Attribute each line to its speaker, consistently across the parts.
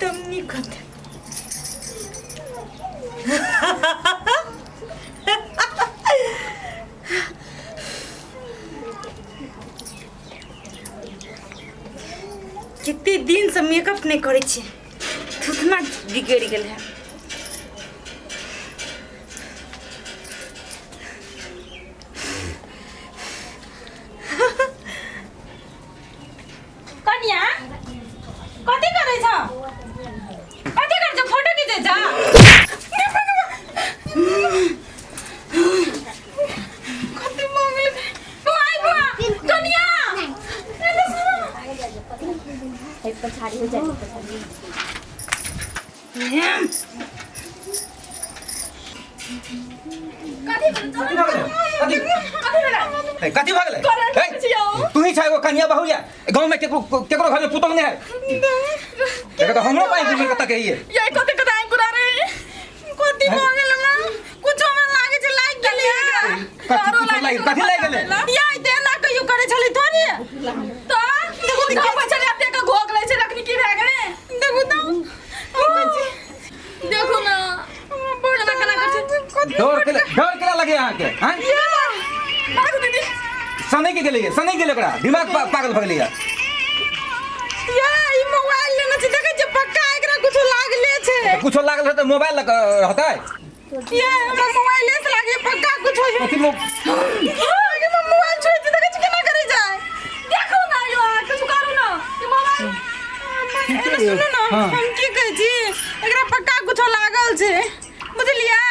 Speaker 1: तब नीक होतै। कते दिनसँ मेकअप नहि करै छियै, थुथना बिगड़ि गेल है। कनिया, कथी करै छ? कथी करै छ? फोटो खिचै छ? कति मगल बुआ बुआ। कनिया, एने सुन न।
Speaker 2: पछाड़ी हो जाए, पछाड़ी।
Speaker 1: कथी भेल?
Speaker 3: कथी भऽ गेलै? कथी?
Speaker 1: कथी भेलै?
Speaker 3: ए, कथी भऽ गेलै?
Speaker 1: करंट
Speaker 3: ए,
Speaker 1: छियौ।
Speaker 3: तू ही छ एगो कनिया बहु या गाँव में केकरो केकरो घर में पुतोह नहीं है, देखो तो हमरो पास में कत कहिए।
Speaker 1: ये कते कते आइ कुरा रे, कथी भऽ गेल हमरा? कुछो हमरा लागे छै लागि गेलै।
Speaker 3: कथी कुछो लागि, कथी लागि गेलै?
Speaker 1: या ते ना कहियो करे छलै थोड़ी त देखू त के छलै, एते के घोक लै छै रखनी, की भए गेलै? देखू त, देखू ना केना केना कर छै।
Speaker 3: डर के, डर केना लगे अहाँके? हैं,
Speaker 1: भागू दीदी।
Speaker 3: सनै के गेलैए, सनै गेलै, ओकरा दिमाग पागल भऽ गेलैए।
Speaker 1: या ई मोबाइल लेने छै, देखै छै पक्का एकरा कुछो लागले छै।
Speaker 3: कुछो लागल रहतै मोबाइल लग रहतै?
Speaker 1: ये हमरा मोबाइले से लागे पक्का कुछो।
Speaker 3: कथी मो
Speaker 1: आगे में मोबाइल छोड़ दे, देखै छी केना करे जाय। देखू ना यो, कुछ करू ना, ई मोबाइल एने सुनू ना।
Speaker 3: हाँ।
Speaker 1: हम की कहै छी, एकरा पक्का कुछो लागल छै, बुझलियै?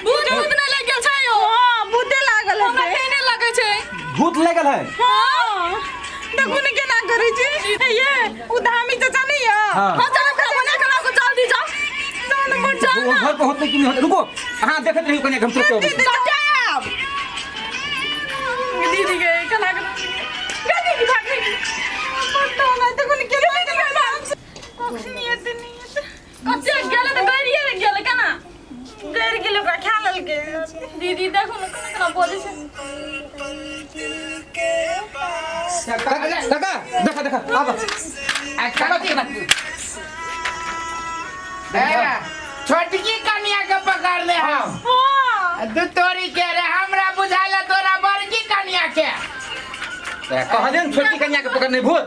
Speaker 1: भूत भूत नहि लागि गेल छै यो? हां, भूते लागल है। हमरा नहि लागै छै।
Speaker 3: भूत लागल है?
Speaker 1: हां, देखू ने केना करै छै। ये उ धामी चाचा नहीं है?
Speaker 3: हाँ।
Speaker 1: हां, चलो खाना खाना को जल्दी जाओ, चलो ना, बड़ चल
Speaker 3: वो
Speaker 1: ना।
Speaker 3: घर पर होतै कि नहीं होतै? रुको, अहाँ देखैत रहियौ कनिया, हम तुरंत अबै छी।
Speaker 1: चाचा दीदी के केना केना दीदी भाग नहीं पता नहीं, देखू ने केना केना कखनी एते नहीं एते कते गेलै तऽ गैरिये ने गेलै, केना गैर गेलै ओकरा खा लेलकै। दीदी, देखू ने केना केना बजै छै।
Speaker 3: काका, काका, देखा देखा, आब।
Speaker 4: आ कथी? ए, छोटकी कनिया के पकड़ले हम।
Speaker 1: हाँ।
Speaker 4: दू तोरी के रे, हमरा बुझाइल तोरा बड़की कनिया के।
Speaker 3: कहलियन छोटकी कन्या के पकड़ने भूत।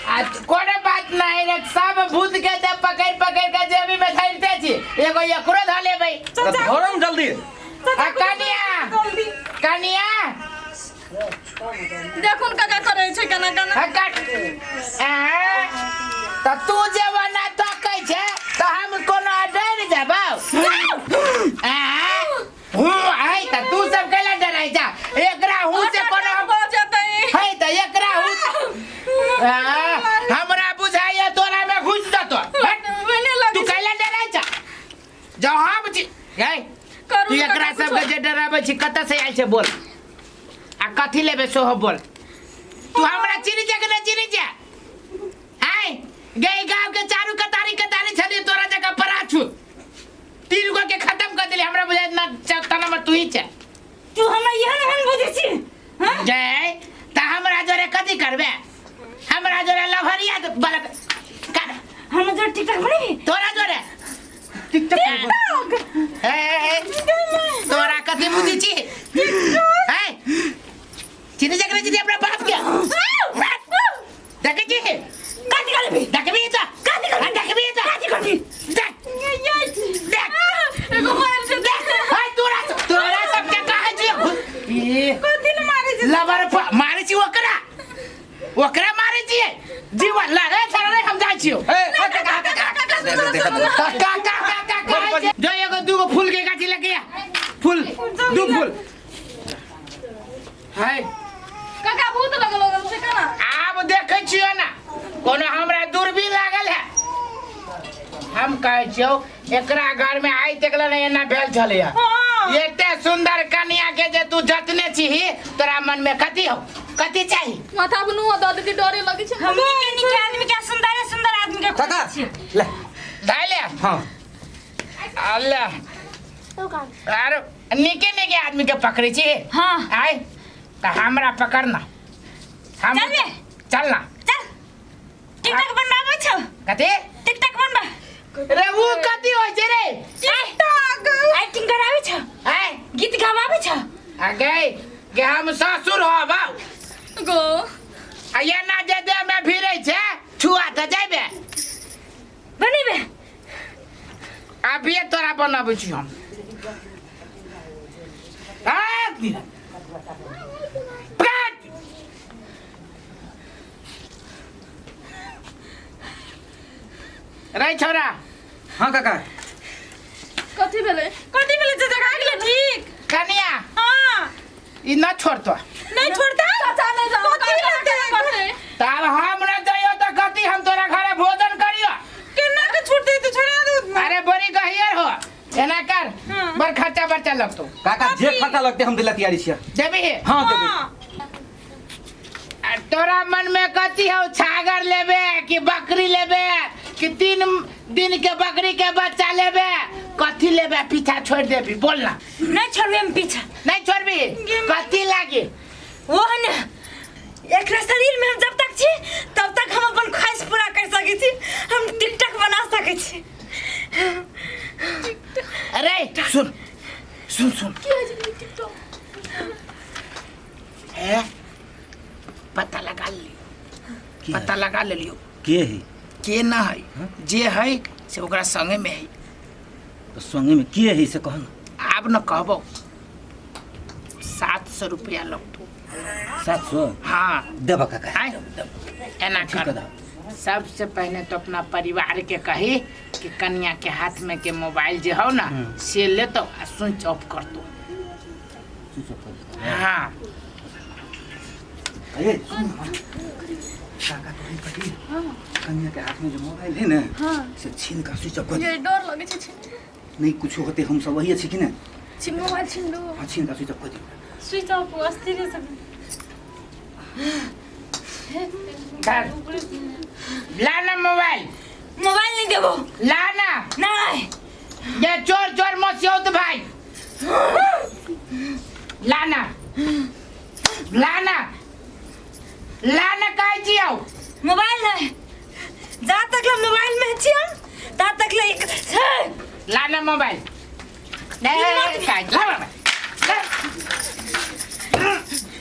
Speaker 4: आ कोनो बात नहीं रे, सब भूत के ते पकड़ पकड़ के जेबी में धरते छी, एगो एकरो धऽ लेबै।
Speaker 3: धरम जल्दी।
Speaker 4: आ कनिया,
Speaker 1: जल्दी।
Speaker 4: कनिया।
Speaker 1: देखू ने काका करै छै केना केना।
Speaker 4: आ कट आ, तऽ तू जे बना तकै छै तऽ हम कोनो डर जेबौ? आ हूँ है तऽ तू सब कैला डराइ जा? एकरा हूँ से कोनो
Speaker 1: भऽ जेतै।
Speaker 4: है तऽ एकरा हूँ आ, हमरा बुझाइया तोरा में घुस जतो। हट।
Speaker 1: मैंने
Speaker 4: तू
Speaker 1: लगै छै।
Speaker 4: कैला डराइ जा? जब हम छी गै
Speaker 1: करू
Speaker 4: तू
Speaker 1: ने
Speaker 4: एकरा
Speaker 1: काका।
Speaker 4: सबके जे डराबै छी, कतऽ से आयल छै बोल, आ कथी लेबे सोहो बोल। तू हमरा चिन्ह जा कि नहि चिन्ह जा? आय गै, गाँव के चारू कतारी कतारी छलियै तोरा जगह पराछू, तीन गो के खत्म कर देली। हमरा बुझाइत ना चौथा नंबर तू ही छै।
Speaker 1: तू हमरा एहन एहन बुझै छी? हाँ?
Speaker 4: जय तऽ हमरा जोरे कथी करबे? हमरा जोरे लभरिया बलक कर।
Speaker 1: हमरा जोर टिकटॉक बनेबी?
Speaker 4: तोरा जोरे
Speaker 3: टिकटॉक?
Speaker 4: ए, ए, ए, तोरा कथी बुझै छी? है चिन्ह जकरे चिन्ह अपना बाप के देखै छी।
Speaker 1: कथी करबी?
Speaker 4: देखबी तऽ।
Speaker 1: कथी करबी?
Speaker 4: देखबी तऽ।
Speaker 1: कथी करबी?
Speaker 4: देख देख।
Speaker 1: एगो मार छै देख।
Speaker 4: है तोरा तोरा सबके कहै छी ई
Speaker 1: कथी ने मारै छै?
Speaker 4: लबर मारै छी ओकरा, ओकरा मारै छियै जीवन लगे छल रे, हम जाइ छियौ।
Speaker 3: ए, काका, काका, काका, देखा
Speaker 4: का का का का कहै छै जो एगो दूगो फूल के गाछी लगे
Speaker 3: फूल, दू फूल
Speaker 4: है।
Speaker 1: काका, भूत लगल लगल छै केना?
Speaker 4: आब देखै छियो ना, कोनो हमरा दूरबीन लागल है। हम कहै छियौ एकरा घर में आइ तक ले एना भेल छलैया।
Speaker 1: हाँ।
Speaker 4: एते सुंदर कनिया के जे तू जतने छिही, तोरा मन में कथी हो, कथी चाही?
Speaker 5: माथा पर नुआ दऽ देती, डरे लगै छै।
Speaker 1: हम नीके नीके आदमी के, सुंदर सुंदर आदमी के
Speaker 3: काका, ले।
Speaker 4: धाइ ले।
Speaker 3: हाँ।
Speaker 4: अल्लाह, आरो नीके नीके आदमी के पकड़ै छी।
Speaker 1: हाँ।
Speaker 4: आय तऽ हमरा पकड़ना हम
Speaker 1: चल बे।
Speaker 4: चल ना।
Speaker 1: चल, टिकटॉक बनबाबै छौ?
Speaker 4: कथी?
Speaker 1: टिकटॉक बनबा।
Speaker 4: रे ऊ कथी होइ छै रे?
Speaker 1: टिकटॉक
Speaker 2: एक्टिंग कराबै छ?
Speaker 4: आय
Speaker 2: गीत गावाबै छ?
Speaker 4: आ गई के हम ससुर हो बाऊ
Speaker 5: गो
Speaker 4: आ एना जे देह में भिड़ै छै छुआ तऽ जैबे
Speaker 2: बनेबे
Speaker 4: अभिये तोरा बनाबै छी हम। एक मिनट पकड़। रे छोरा।
Speaker 3: हाँ काका।
Speaker 5: कथी भेलै?
Speaker 1: कथी भेलै चाचा? खा गेलै ठीक?
Speaker 4: कनिया
Speaker 1: हाँ
Speaker 4: ई न छोड़तो।
Speaker 1: नहीं छोड़ता
Speaker 5: चाचा नहीं जाओ।
Speaker 1: कथी लगतै?
Speaker 4: तब हम न जइयो तऽ कथी हम तोरा घरे भोजन करियो?
Speaker 1: केना के छोड़ते तू? छोड़ा दू।
Speaker 4: अरे बड़ी गहियर हो, एना कर।
Speaker 1: हाँ।
Speaker 4: बड़ खर्चा बर्चा लगतो।
Speaker 3: काका जे खर्चा लगते हम दिला तैयारी छियै।
Speaker 4: देबी?
Speaker 3: हाँ देबै।
Speaker 1: हाँ।
Speaker 4: आ तोरा मन में कथी हौ? छागर लेबे कि बकरी लेबे कि 3 दिन के बकरी के बच्चा लेबे? कथी लेबे? पीछा छोड़ देबी? बोल ना।
Speaker 2: नहीं छोड़बे हम पीछा।
Speaker 4: नहीं छोड़बी? कथी लागी?
Speaker 2: वो है ना एकरा शरीर में हम जब तक छी तब तक हम अपन ख्वाहिश पूरा कर सकै छी, हम टिकटॉक बना सकै छी।
Speaker 4: अरे सुन सुन सुन।
Speaker 5: की होइ छै टिकटॉक?
Speaker 4: है पता लगा लियो, पता लगा लेलियो।
Speaker 3: के है?
Speaker 4: के ना है, जे है से ओकरा संगे में है।
Speaker 3: तो संगे में के है से कह ना।
Speaker 4: आब न कहबो। 700 रुपया लगतो।
Speaker 3: 700?
Speaker 4: हाँ।
Speaker 3: देब काका।
Speaker 4: आय एना
Speaker 3: ठीक
Speaker 4: कर।
Speaker 3: है।
Speaker 4: सबसे पहले तो अपना परिवार के कही कि कन्या के हाथ में के मोबाइल जे हो ना से लेतो आ स्विच ऑफ कर दो।
Speaker 3: स्विच ऑफ कर दो।
Speaker 4: हाँ।
Speaker 3: अरे सुन ना, काका तो कही कन्या के हाथ में जो मोबाइल है ना से छीन का स्विच ऑफ कर दे।
Speaker 5: ये डर लगे छै छिन।
Speaker 3: नहीं कुछ होते हम सब वही छी कि ना?
Speaker 5: छिन मोबाइल छिन दो।
Speaker 3: हाँ छीन का स्विच ऑफ कर दे।
Speaker 1: स्विच ऑफ अस्थिर से।
Speaker 4: कर लाना मोबाइल।
Speaker 2: मोबाइल नहीं देबो।
Speaker 4: लाना।
Speaker 2: नहीं।
Speaker 4: ये चोर चोर मसियौत भाई। लाना लाना लाना कहै छियौ।
Speaker 2: मोबाइल नहीं। जा तक ले मोबाइल में छी हम ता तक ले एक
Speaker 4: लाना मोबाइल। नहीं कहै ला मोबाइल।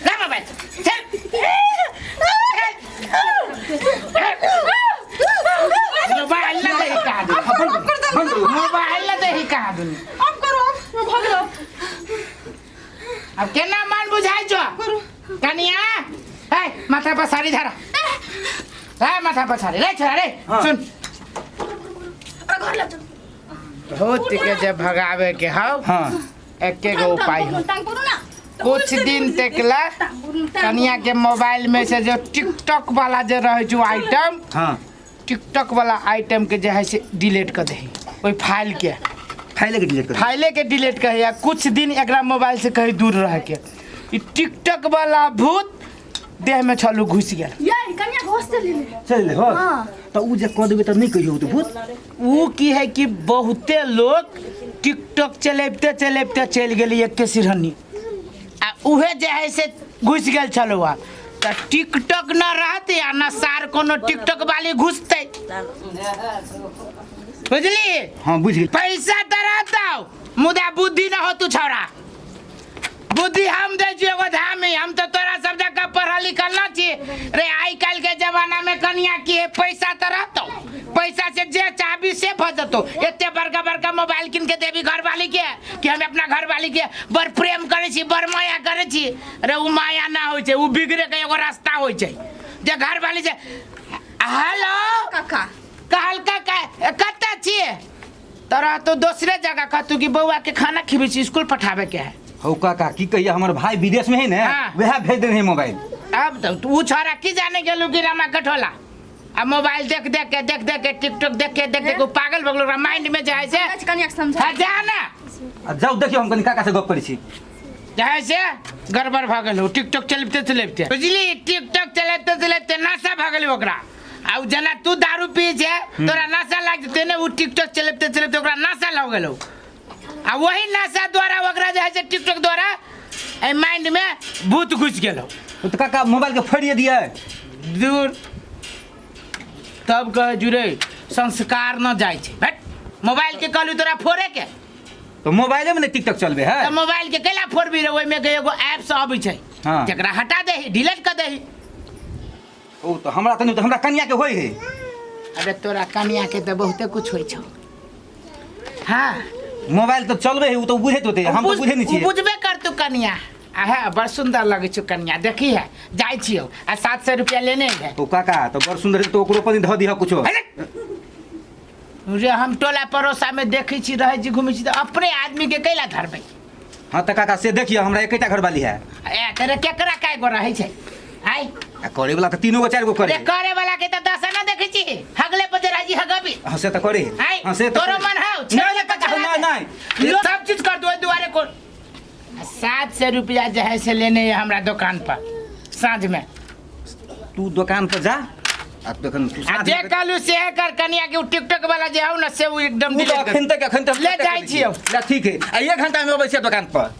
Speaker 4: ला मोबाइल। चल। मोबाइल ना दही कहा दूँ।
Speaker 3: बंद करू।
Speaker 4: मोबाइल ना दही कहा दूँ।
Speaker 1: अब करो अब भऽ गेलो।
Speaker 4: अब केना मन बुझाइ छौ कनिया? है माथा पर साड़ी धरा। है माथा पर साड़ी रे छोरा रे।
Speaker 3: हाँ।
Speaker 4: सुन
Speaker 5: अरे घर ले चल।
Speaker 4: भूत के जब भगावे के हौ
Speaker 3: हाँ
Speaker 4: एके गो उपाय हो।
Speaker 5: टांग पड़ू ना।
Speaker 4: कुछ दिन तक ला कनिया के मोबाइल में से जो टिकटॉक वाला जो रहे जो आइटम,
Speaker 3: हाँ
Speaker 4: टिकटॉक वाला आइटम के जो है से डिलीट कर दही ओहि फाइल के।
Speaker 3: फाइल के डिलीट कर।
Speaker 4: फाइले के डिलीट कर या कुछ दिन एकरा मोबाइल से कहीं दूर रह के। ई टिकटॉक वाला भूत देह में छलू घुस गेल।
Speaker 5: ये कन्या घोष चली ले।
Speaker 3: चल ले हो। तो उ जे कह देबे त नहीं कहियो तो भूत।
Speaker 4: ऊ की है कि बहुते लोग टिकटॉक चलेबते चलेबते चलि गेली एके सिरहनी आ उहे जे है से घुस गेल छलौ। तऽ टिकटॉक न रहते आ न सार कोनो टिकटॉक वाली घुसते। बुझली?
Speaker 3: हाँ बुझ गेल।
Speaker 4: पैसा तऽ रहतौ मुदा बुद्धि न हो तू छौड़ा। बुद्धि हम दै छियौ एगो धामी। हम तऽ तोरा सब जकाँ पढ़ल लिखल न छी रे। आइ काल्हि के जमाना में कनिया की है पैसा तऽ रहतौ, पैसा से जे चाहबी से भऽ जेतौ। एते बड़का बड़का मोबाइल कीन के देबी घरवाली के कि हम अपना घरवाली के बड़ प्रेम करै छी बड़ माया करै छी। रे उ माया ना होइ छै, उ बिगड़े के एगो रास्ता होइ छै। जे घरवाली से हेलो
Speaker 5: काका
Speaker 4: कहलका कतऽ छियै? तोरा तो दोसरे जगह कहतू कि बौआ के खाना खिबै छी स्कूल पठाबे के है।
Speaker 3: हौ काका की कहिया हमर भाई विदेश में है ने।
Speaker 4: हाँ।
Speaker 3: वह भेज देने है मोबाइल।
Speaker 4: अब तो उ छोरा की जाने गेलू कि रामा कठोला आ मोबाइल देख देख के देख देख के टिकटॉक देख के देख देख के पागल भऽ गेल। माइंड में जाइ से
Speaker 5: कन्या के समझा।
Speaker 4: हाँ, जा ना।
Speaker 3: आ जाउ देखियो हम कनी काका से गप करै छी।
Speaker 4: जाइ से गड़बड़ भऽ गेल। टिकटॉक चलबिते चलबिते बुझली टिकटॉक चलबिते चलबिते नशा भऽ गेल ओकरा। आ उ जेना तू दारू पी छै तोरा नशा लागि जेतै ने, उ टिकटॉक चलबिते चलबिते ओकरा नशा लग गेलौ। आ वही नशा द्वारा ओकरा जे है से टिकटॉक द्वारा एहि माइंड में भूत घुसि गेलौ।
Speaker 3: तो काका मोबाइल के फोड़िए दिए।
Speaker 4: दूर तब कहे जुरे संस्कार न जाइ छै। भेट मोबाइल के कहलू तोरा फोड़े के।
Speaker 3: तो मोबाइले में ने टिकटॉक चलबे है।
Speaker 4: तऽ मोबाइल के कैला फोड़बी रे? ओहिमे के एगो ऐप सब अबै छै।
Speaker 3: हाँ।
Speaker 4: जकरा हटा देही, डिलीट कर देही।
Speaker 3: ओ तो हमरा तनी तो हमरा कनिया के होय है।
Speaker 4: अरे तोरा कनिया के तऽ बहुते कुछ होइ छौ। हाँ।
Speaker 3: मोबाइल तो चलबे है, उ तो बुझैत होते, हम तो बुझे नहीं छियै।
Speaker 4: उ बुझबे कर तू कनिया। आहे बड़ सुंदर लगै छौ कनिया, देखी है जाइ छियौ आ 700 रुपया लेने है।
Speaker 3: ओ काका तो बड़ सुंदर है, तो ओकरो पर धऽ दिह कुछो।
Speaker 4: अरे रे हम टोला पड़ोसा में देखै छी, रहै छी, घुमै छी, तऽ अपने आदमी के कैला धरबै?
Speaker 3: हाँ तऽ काका से देखियो, हमरा एकेटा घरवाली है।
Speaker 4: ए तेरे केकरा काय गो रहै छै? आइ
Speaker 3: आ करे वाला तऽ 3 गो 4 गो करे।
Speaker 4: रे करे वाला के तऽ 10 ना देखै छी, हगले पर जे राजी हगबी।
Speaker 3: हाँ से तऽ करे।
Speaker 4: आइ
Speaker 3: हाँ से तऽ
Speaker 4: तोरो
Speaker 3: करे।
Speaker 4: मन हौ?
Speaker 3: नहीं नहीं काका, नहीं नहीं।
Speaker 4: लो, सब चीज कर दो दुआरे को। 700 रुपया जे है से लेने है हमरा दुकान पर साँझ में।
Speaker 3: तू दुकान पर जा आ तखन तू
Speaker 4: आ
Speaker 3: साँझ
Speaker 4: जे
Speaker 3: में-
Speaker 4: कहलू से कर कनिया के उ टिकटॉक वाला जे हौ न से उ एकदम
Speaker 3: उ तऽ
Speaker 4: डिलीट कर।
Speaker 3: अखन तक
Speaker 4: ले जाइ छियौ।
Speaker 3: ले ठीक है, आ 1 घंटा में अबै छियै दुकान पर।